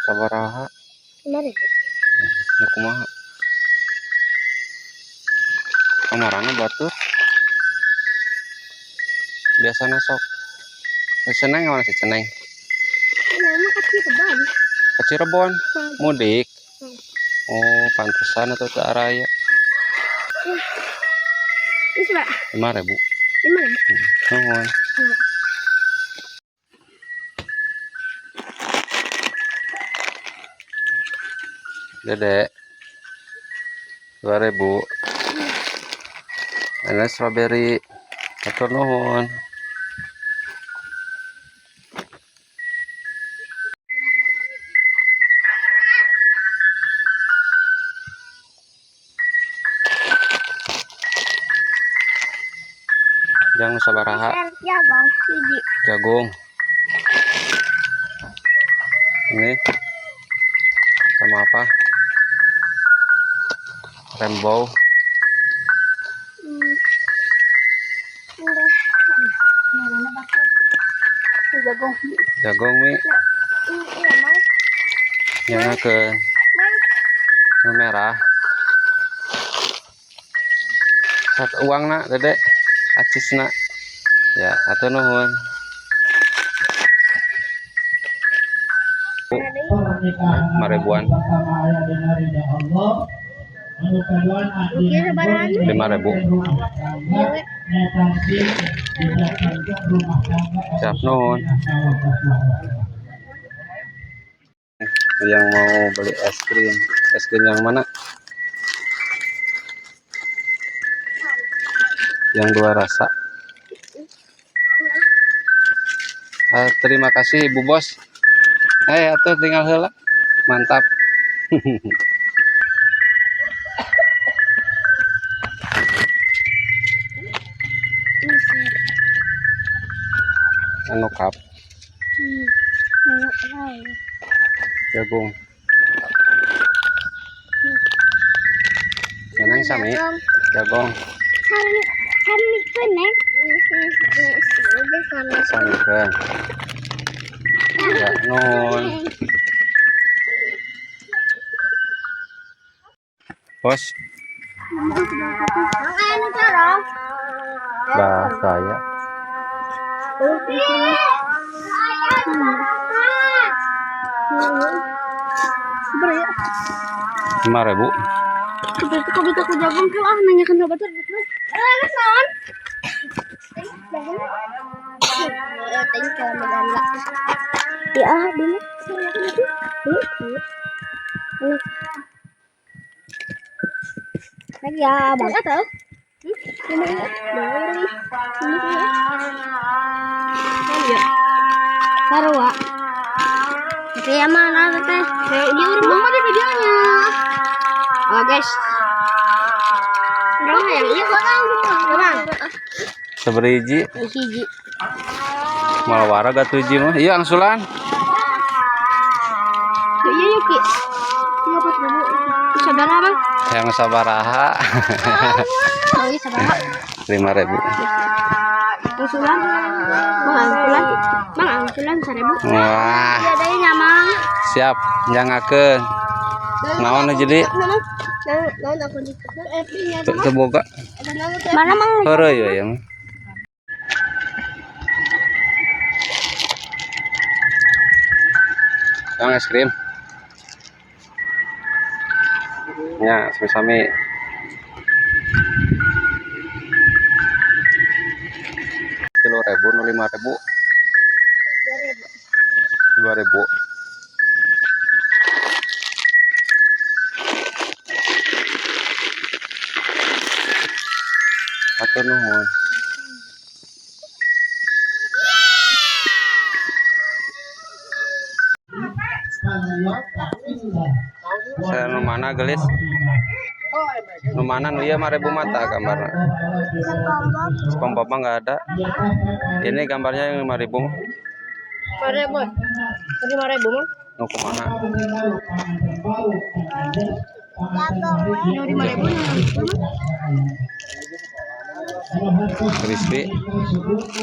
Sabaraha? 5.000. Nu kumaha? Kamarana batur? Biasana sok. Si Ceneng mana si Ceneng? Nama ka Cirebon. Ke Cirebon mudik. Hmm. Oh, pantesan atau ke araya. Ini seberapa? 5.000. 5.000. Nuhun. Dede. 2.000. Ini strawberry. Hatur nuhun. Jang sabaraha? Jagung hiji. Jagung. Ini sama apa? Rainbow. Enggak. Jagung. Jagung mi. Iya, Mang. Nyangakeun. Mang. Nu merah. Satu uang nak, Dede. Acis nak. Ya, hatur nuhun. 5 ribuan. 5.000. Siap nuhun. Yang mau beli es krim, es krim yang mana? Yang dua rasa. Ah, terima kasih, Ibu Bos. Eh, atuh tinggal heula. Mantap. Anu cup jagung. Seneng sami jagung. Sami sami neng. Sami kan. Ya, nuhun. Bos, Anu corong. Bahasa ya. Berapa ya? 5.000. Berarti kau aku jagung tuh ah nanyakan obat tuh. Eh, naon? Jagung. Thank you, Maganda. Ya, di mana? Lagi ya, Bang. Atau? Ya. Sarua. Tapi ya mana teh? Dia udah mau di videonya. Oh guys. Berapa yang iya kok tahu. Bang. Seberiji. Hiji. Malah warga tujuh mah. Iya, angsulan. Ya iya ya Ki. 30.000. Saudara Bang. Yang sabaraha. Oh iya sabaraha. 5.000. Angsulan. Bang angsulan. Bang angsulan 1.000. Wah, Iya deui nya Mang. Siap, nyangakeun. Naon jadi? Naon aku di Teu boga. Mana Mang? Heureuy ya yang. Yang es krim. Ya, sami-sami. 3.000 nu 5.000. 2.000. Hatur nuhun. Saya nu mana gelis? Nu mana nu ieu 5.000 mata gambarna? SpongeBob mah nggak ada. Ini gambarnya yang 5.000. 5.000. 5.000 Mang. Nu kumaha? Nu 5.000. Crispy,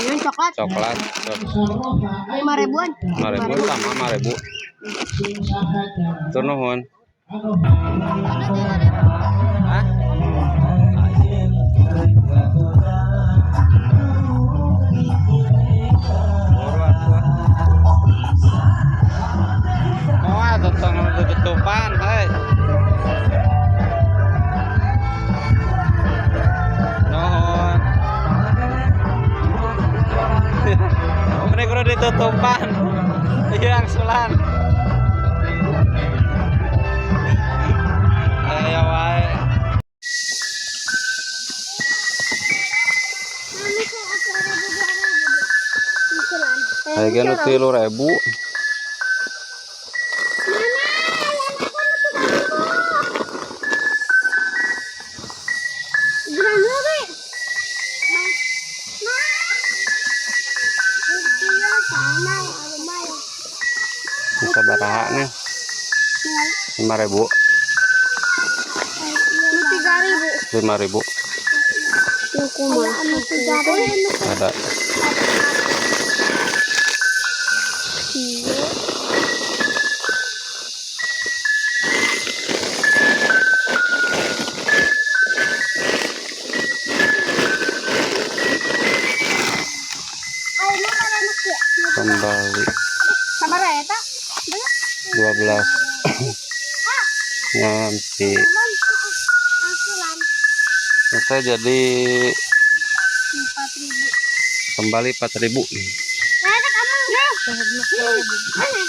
Yang coklat coklat, 5 ribuan. 5.000 sama 5.000. Hatur nuhun. Hah? Buru atuh. Moal tong tutupan, hei. Nuhun. Ini kudu ditutupan. Iya, angsulan. Aya wae. Aya nu 3.000. Mana? Yang aku nu 3.000. Geura we. Ma. Ma. Iya, sama lumayan. Sabaraha nih? 5.000. Nu 3.000. 5.000. Nu kumaha? Nu 3.000. Ada. Iya. Ayo, mana nu kieu? Kembali Sabaraha eta? 12. Nyampi. Angsulan Saya jadi 4.000. kembali 4.000. Nah, eta kamu. Mana?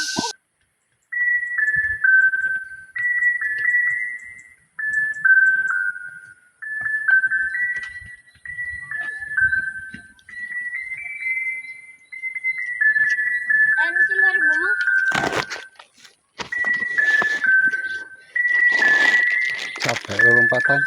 Eh, nu 3.000 mah. Capek lompatan.